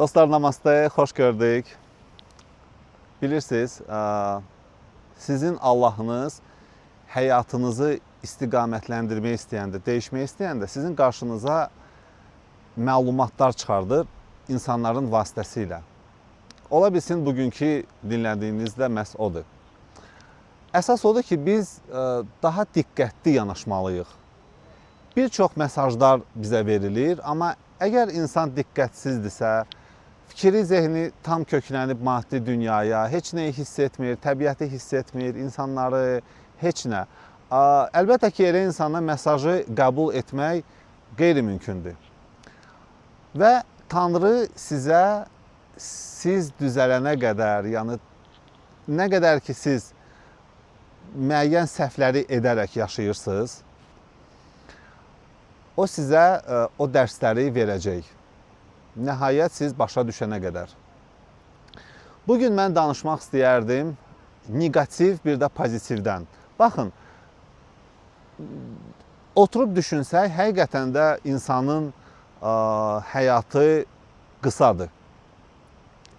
Dostlar, namaste, xoş gördük. Bilirsiniz, sizin Allahınız həyatınızı istiqamətləndirmək istəyəndə, dəyişmək istəyəndə sizin qarşınıza məlumatlar çıxardır insanların vasitəsilə. Ola bilsin, bugünkü dinlədiyiniz də məhz odur. Əsas odur ki, biz daha diqqətli yanaşmalıyıq. Bir çox mesajlar bizə verilir, amma əgər insan diqqətsizdirsə, fikri, zehni tam köklənib maddi dünyaya, heç nəyi hiss etmir, təbiəti hiss etmir, insanları, heç nə. Əlbəttə ki, elə insana mesajı qəbul etmək qeyri-mümkündür. Və Tanrı sizə siz düzələnə qədər, yəni nə qədər ki siz müəyyən səhvləri edərək yaşayırsınız, o sizə o dərsləri verəcək. Nəhayət siz başa düşənə qədər. Bugün mən danışmaq istəyərdim neqativ bir də pozitivdən. Baxın, oturub düşünsək, həqiqətən də insanın həyatı qısadır.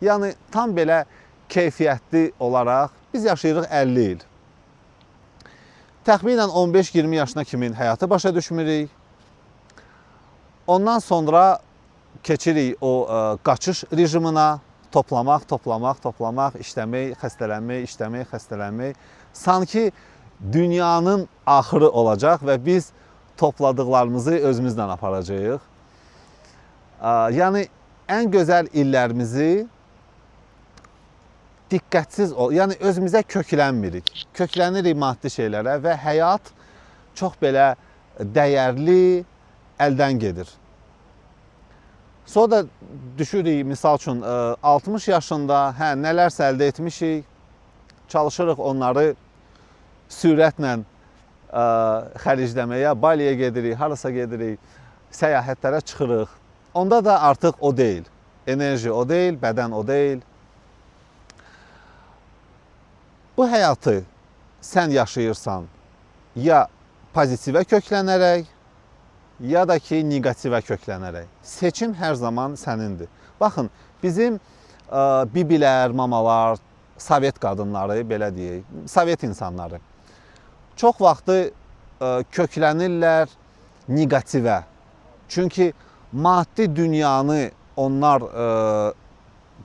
Yəni tam belə keyfiyyətli olaraq biz yaşayırıq 50 il. Təxminən 15-20 yaşına kimi həyatı başa düşmürük. Ondan sonra keçirik o qaçış rejimına, toplamaq, toplamaq, toplamaq, işləmək, xəstələnmək, işləmək, xəstələnmək. Sanki dünyanın axırı olacaq və biz topladıqlarımızı özümüzlə aparacağıq. Yəni ən gözəl illərimizi diqqətsiz ol, yəni özümüzə köklənmirik. Köklənirik maddi şeylərə və həyat çox belə dəyərli əldən gedir. Sonra da düşürük, misal üçün 60 yaşında, hə, nələrsə əldə etmişik, çalışırıq onları sürətlə xərcləməyə, Baliyə gedirik, harasa gedirik, səyahətlərə çıxırıq. Onda da artıq o deyil, enerji o deyil, bədən o deyil. Bu həyatı sən yaşayırsan ya pozitivə köklənərək, ya da ki neqativə köklənərək. Seçim hər zaman sənindir. Baxın, bizim bibilər, mamalar, sovet qadınları, belə deyək, sovet insanları çox vaxtı köklənirlər neqativə. Çünki maddi dünyanı onlar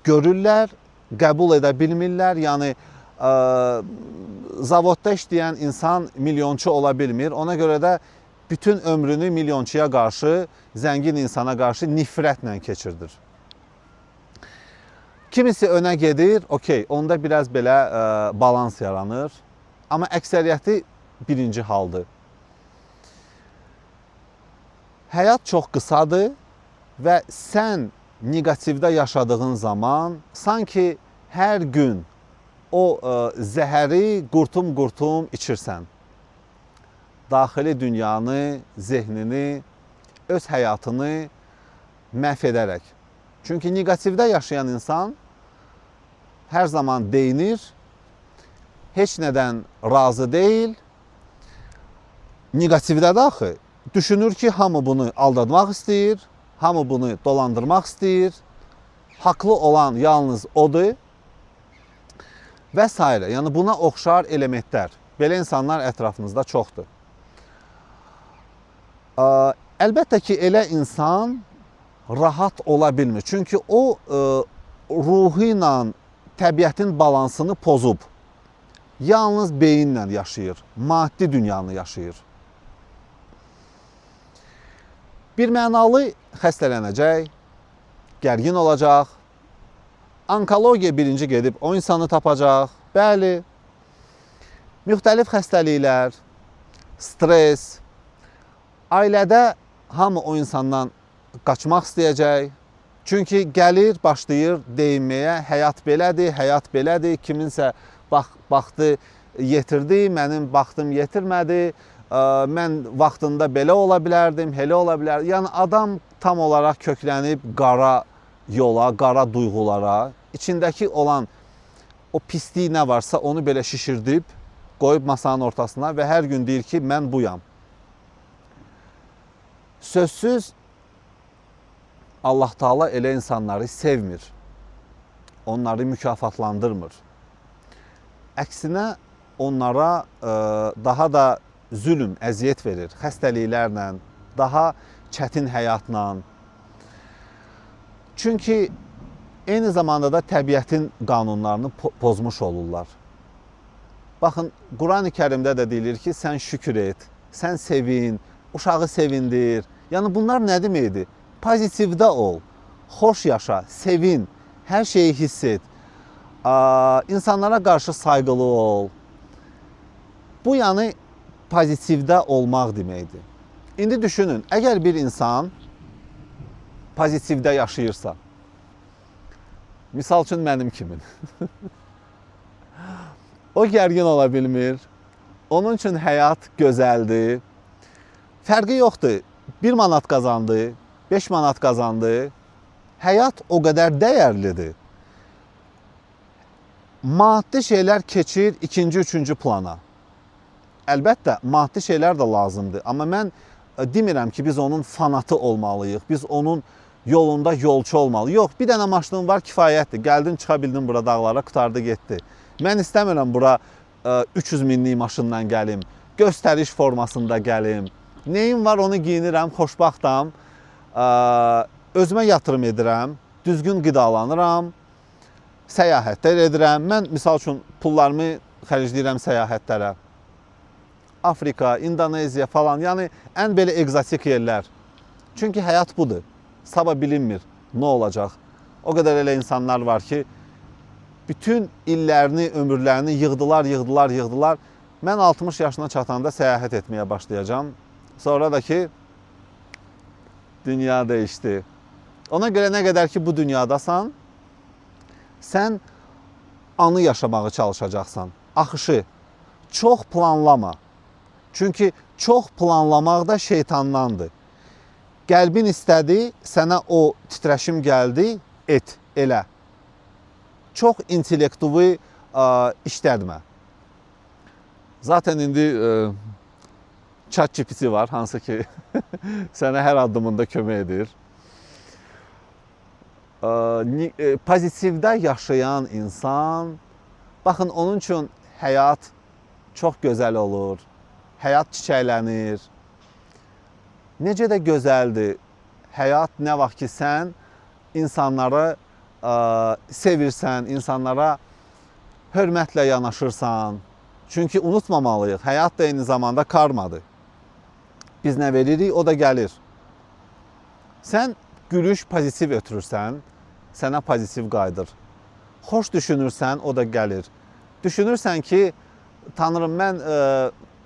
görürlər, qəbul edə bilmirlər. Yəni zavodda işləyən insan milyonçu ola bilmir. Ona görə də bütün ömrünü milyonçuya qarşı, zəngin insana qarşı nifrətlə keçirdir. Kimisi önə gedir, okey, onda biraz belə balans yaranır. Amma əksəriyyəti birinci haldır. Həyat çox qısadır və sən neqativdə yaşadığın zaman sanki hər gün o zəhəri qurtum-qurtum içirsən. Daxili dünyanı, zehnini, öz həyatını məhv edərək. Çünki neqativdə yaşayan insan hər zaman deyinir, heç nədən razı deyil. Neqativdə də axı düşünür ki, hamı bunu aldatmaq istəyir, hamı bunu dolandırmaq istəyir, haqlı olan yalnız odur və s. Yəni buna oxşar elementlər. Belə insanlar ətrafınızda çoxdur. Əlbəttə ki, elə insan rahat ola bilmir. Çünki o ruhu ilə təbiətin balansını pozub. Yalnız beyinlə yaşayır, maddi dünyanı yaşayır. Bir mənalı xəstələnəcək, gərgin olacaq, onkologiya birinci gedib o insanı tapacaq. Bəli, müxtəlif xəstəliklər, stres, ailədə hamı o insandan qaçmaq istəyəcək. Çünki gəlir, başlayır deyinməyə, həyat belədir, həyat belədir, kiminsə baxdı, yetirdi, mənim baxtım yetirmədi, mən vaxtında belə ola bilərdim, elə ola bilərdim. Yəni adam tam olaraq köklənib qara yola, qara duyğulara, içindəki olan o pislik nə varsa onu belə şişirdib, qoyub masanın ortasına və hər gün deyir ki, mən buyam. Sözsüz Allah Taala elə insanları sevmir. Onları mükafatlandırmır. Əksinə onlara daha da zülm, əziyyət verir. Xəstəliklərlə, daha çətin həyatla. Çünki eyni zamanda da təbiətin qanunlarını pozmuş olurlar. Baxın, Qurani Kərimdə də deyilir ki, sən şükür et, sən sevin, uşağı sevindir. Yəni bunlar nə deməkdir? Pozitivdə ol, xoş yaşa, sevin, hər şeyi hiss et. İnsanlara qarşı sayğılı ol. Bu yəni pozitivdə olmaq deməkdir. İndi düşünün, əgər bir insan pozitivdə yaşayırsa, misal üçün mənim kimi, o gərgin ola bilmir, onun üçün həyat gözəldir, fərqi yoxdur, 1 manat qazandı, 5 manat qazandı, həyat o qədər dəyərlidir. Maddi şeylər keçir ikinci, üçüncü plana. Əlbəttə, maddi şeylər də lazımdır. Amma mən demirəm ki, biz onun fanatı olmalıyıq, biz onun yolunda yolçu olmalıyıq. Yox, bir dənə maşının var, kifayətdir. Gəldin, çıxa bildin bura dağlara, qurtardı, getdi. Mən istəmirəm bura 300 minlik maşından gəlim, göstəriş formasında gəlim. Neyim var, onu giyinirəm, xoşbəxtam. Özümə yatırım edirəm, düzgün qidalanıram, səyahətlər edirəm. Mən, misal üçün, pullarımı xərcləyirəm səyahətlərə. Afrika, İndoneziya falan, yəni ən belə ekzotik yerlər. Çünki həyat budur. Sabah bilinmir nə olacaq. O qədər elə insanlar var ki, bütün illərini, ömürlərini yığdılar, yığdılar, yığdılar. Mən 60 yaşına çatanda səyahət etməyə başlayacağam. Sonra da ki, dünya dəyişdi. Ona görə nə qədər ki, bu dünyadasan, sən anı yaşamağı çalışacaqsan. Axışı. Çox planlama. Çünki çox planlamaq da şeytandandır. Qəlbin istədi, sənə o titrəşim gəldi, et, elə. Çox intellektuvu işlətmə. Zaten indi ChatGPT var, hansı ki sənə hər addımında kömək edir. Pozitivdə yaşayan insan, baxın, onun üçün həyat çox gözəl olur. Həyat çiçəklənir. Necə də gözəldir həyat nə vaxt ki sən insanları sevirsən, insanlara hörmətlə yanaşırsan. Çünki unutmamalıyıq, həyat da eyni zamanda karmadır. Biz nə veririk, o da gəlir. Sən gülüş pozitiv ötürürsən, sənə pozitiv qayıdır. Xoş düşünürsən, o da gəlir. Düşünürsən ki, Tanrım, mən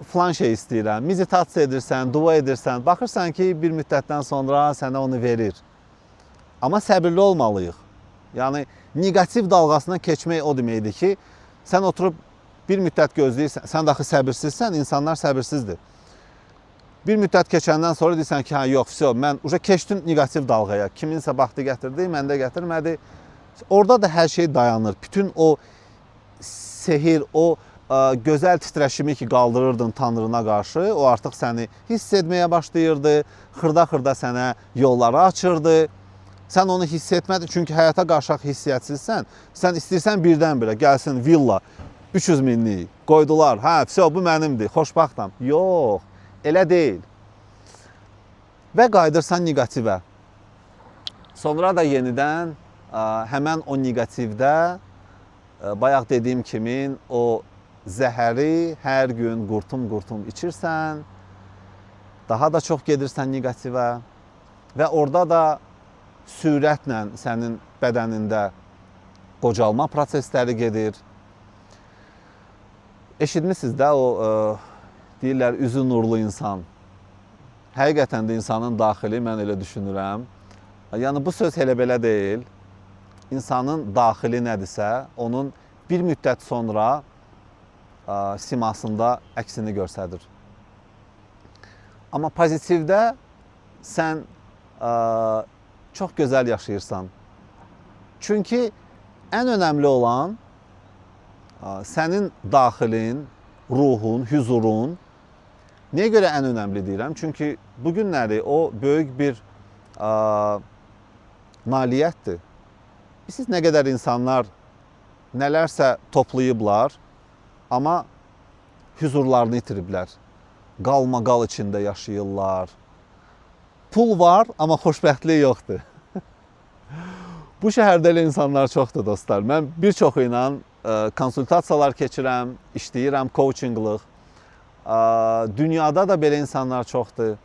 filan şey istəyirəm, meditasiya edirsən, dua edirsən, baxırsan ki, bir müddətdən sonra sənə onu verir. Amma səbirli olmalıyıq. Yəni, neqativ dalğasına keçmək o deməkdir ki, sən oturub bir müddət gözləyirsən, sən də axı səbirsizsən, insanlar səbirsizdir. Bir müddət keçəndən sonra deyirsən ki, hə, yox, vəsə, mən uca keçdim neqativ dalğaya. Kiminsə baxdı gətirdi, məndə gətirmədi. Orada da hər şey dayanır. Bütün o sehir, o gözəl titrəşimi ki qaldırırdın Tanrına qarşı, o artıq səni hiss etməyə başlayırdı, xırda-xırda sənə yolları açırdı. Sən onu hiss etmədin, çünki həyata qarşı hissiyyətsizsən. Sən istəyirsən birdən-birə gəlsin villa 300 minlik qoydular. Hə, vəsə, bu mənimdir, xoşbəxtam. Yox, elə deyil. Və qayıdırsan neqativə. Sonra da yenidən həmən o neqativdə, bayaq dediyim kimi o zəhəri hər gün qurtum-qurtum içirsən, daha da çox gedirsən neqativə və orada da sürətlə sənin bədənində qocalma prosesləri gedir. Eşitmişsiniz də o deyirlər üzü nurlu insan. Həqiqətən də insanın daxili, mən elə düşünürəm. Yəni bu söz elə belə deyil. İnsanın daxili nədirsə, onun bir müddət sonra simasında əksini göstərir. Amma pozitivdə sən çox gözəl yaşayırsan. Çünki ən önəmli olan sənin daxilin, ruhun, hüzurun. Niyə görə ən önəmli deyirəm? Çünki bu günləri o böyük bir Nailiyyətdir. Bilirsiniz, nə qədər insanlar nələrsə toplayıblar, amma hüzurlarını itiriblər. Qalmaqal içində yaşayırlar. Pul var, amma xoşbəxtlik yoxdur. Bu şəhərdə elə insanlar çoxdur dostlar. Mən bir çoxu ilə konsultasiyalar keçirəm, işləyirəm, coachinglıq. Dünyada da belə insanlar çoxdur.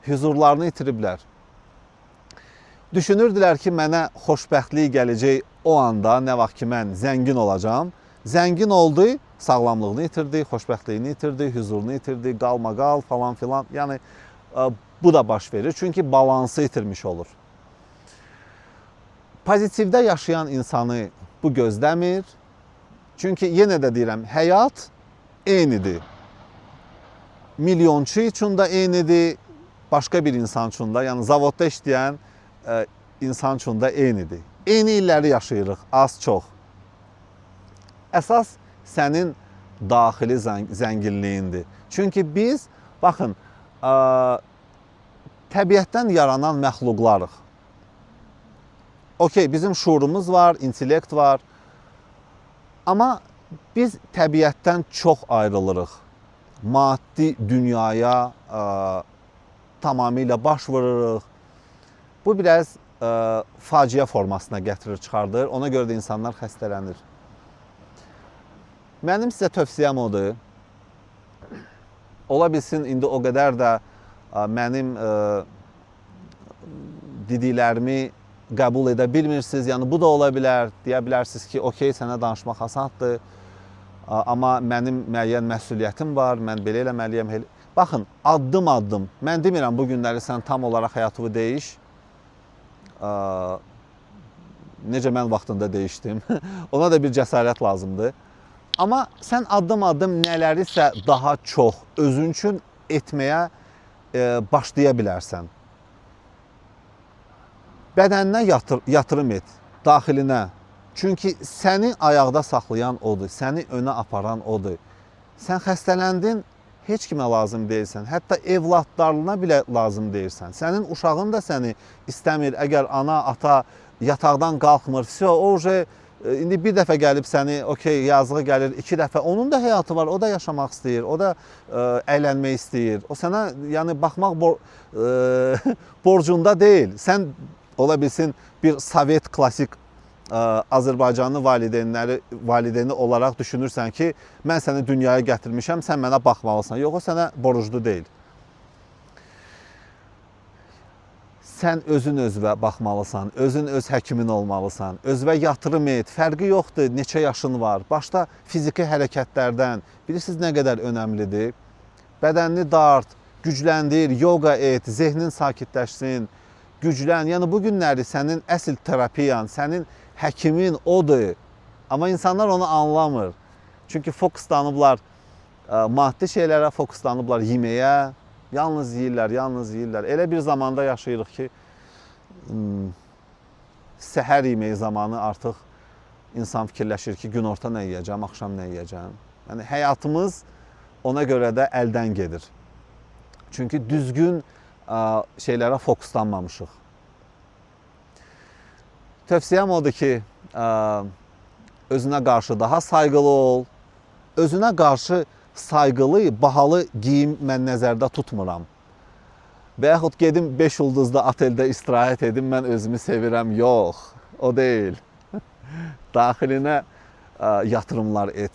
Hüzurlarını itiriblər. Düşünürdülər ki, mənə xoşbəxtlik gələcək o anda, nə vaxt ki mən zəngin olacağam. Zəngin oldu, sağlamlığını itirdi, xoşbəxtliyini itirdi, hüzurunu itirdi, qalmaqal falan filan. Yəni bu da baş verir. Çünki balansı itirmiş olur. Pozitivdə yaşayan insanı bu gözləmir. Çünki yenə də deyirəm, həyat eynidir. Milyonçu üçün də eynidir, başqa bir insan üçün də, yəni zavodda işləyən insan üçün də eynidir. Eyni illəri yaşayırıq, az-çox. Əsas sənin daxili zənginliyindir. Çünki biz, baxın, təbiətdən yaranan məxluqlarıq. Okey, bizim şuurumuz var, intellekt var. Amma biz təbiətdən çox ayrılırıq. Maddi dünyaya tamamilə baş vururuq. Bu biraz faciə formasına gətirir, çıxardır. Ona görə də insanlar xəstələnir. Mənim sizə tövsiyəm odur. Ola bilsin indi o qədər də mənim dediklərimi qəbul edə bilmirsiniz. Yəni bu da ola bilər. Deyə bilərsiniz ki, okey, sənə danışmaq asandır. Amma mənim müəyyən məsuliyyətim var, mən belə eləməliyəm. Baxın, addım-addım. Mən demirəm bu günləri sən tam olaraq həyatını değiş. Necə mən vaxtında dəyişdim. Ona da bir cəsarət lazımdır. Amma sən addım-addım nələrisə daha çox özün üçün etməyə başlaya bilərsən. Bədəninə yatırım et, daxilinə. Çünki səni ayaqda saxlayan odur, səni önə aparan odur. Sən xəstələndin, heç kimə lazım deyilsən. Hətta evladlarına belə lazım deyilsən. Sənin uşağın da səni istəmir. Əgər ana, ata yataqdan qalxmır, o uje indi bir dəfə gəlib səni, okey, yazığı gəlir, iki dəfə. Onun da həyatı var, o da yaşamaq istəyir, o da əylənmək istəyir. O sənə yəni baxmaq borcunda deyil. Sən ola bilsin bir Sovet klassik Azərbaycanlı valideyni olaraq düşünürsən ki, mən səni dünyaya gətirmişəm, sən mənə baxmalısan. Yox, o sənə borclu deyil. Sən özün özünə baxmalısan, özün öz həkimin olmalısan, özünə yatırım et, fərqi yoxdur, neçə yaşın var. Başda fiziki hərəkətlərdən, bilirsiniz nə qədər önəmlidir? Bədənini dart, gücləndir, yoga et, zehnin sakitləşsin, güclən. Yəni bu günləri sənin əsl terapiyan, sənin həkimin odur. Amma insanlar onu anlamır. Çünki fokuslanıblar maddi şeylərə, fokuslanıblar yeməyə. Yalnız yeyirlər, yalnız yeyirlər. Elə bir zamanda yaşayırıq ki, səhər yeməyi zamanı artıq insan fikirləşir ki, günorta nə yeyəcəm, axşam nə yeyəcəm. Yəni həyatımız ona görə də əldən gedir. Çünki düzgün şeylərə fokuslanmamışıq. Tövsiyəm odur ki, özünə qarşı daha sayğılı ol. Özünə qarşı sayğılı, bahalı geyim mən nəzərdə tutmuram. Və yaxud gedim 5 ulduzda oteldə istirahət edim, mən özümü sevirəm. Yox, o deyil. Daxilinə yatırımlar et.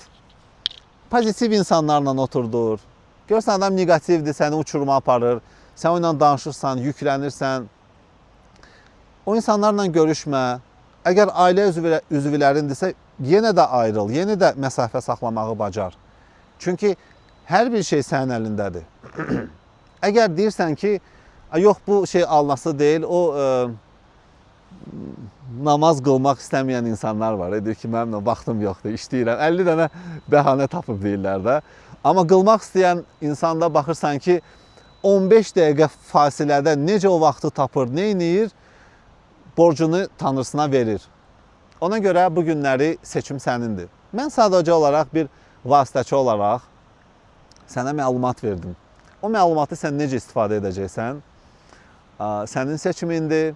Pozitiv insanlarla oturdur. Görsən adam neqativdir, səni uçuruma aparır. Sən onunla danışırsan, yüklənirsən. O insanlarla görüşmə. Əgər ailə üzvlərindirsə, yenə də ayrıl, yenə də məsafə saxlamağı bacar. Çünki hər bir şey sənin əlindədir. Əgər deyirsən ki, yox bu şey alınası deyil, o namaz qılmaq istəməyən insanlar var. Deyir ki, mənimlə vaxtım yoxdur, işləyirəm. 50 dənə bəhanə tapıb deyirlər də. Amma qılmaq istəyən insanda baxırsan ki, 15 dəqiqə fasilədə necə o vaxtı tapır, nə eləyir? Borcunu tanrısına verir. Ona görə bu günləri seçim sənindir. Mən sadəcə olaraq bir vasitəçi olaraq sənə məlumat verdim. O məlumatı sən necə istifadə edəcəksən, sənin seçimindir.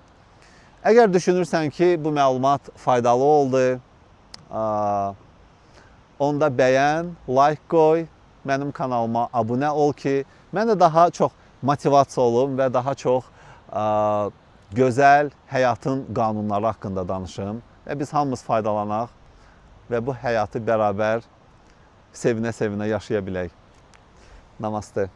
Əgər düşünürsən ki, bu məlumat faydalı oldu, onda bəyən, like qoy, mənim kanalıma abunə ol ki, mən də daha çox motivasiya olum və daha çox gözəl həyatın qanunları haqqında danışım və biz hamımız faydalanaq və bu həyatı bərabər sevinə-sevinə yaşaya bilək. Namaste.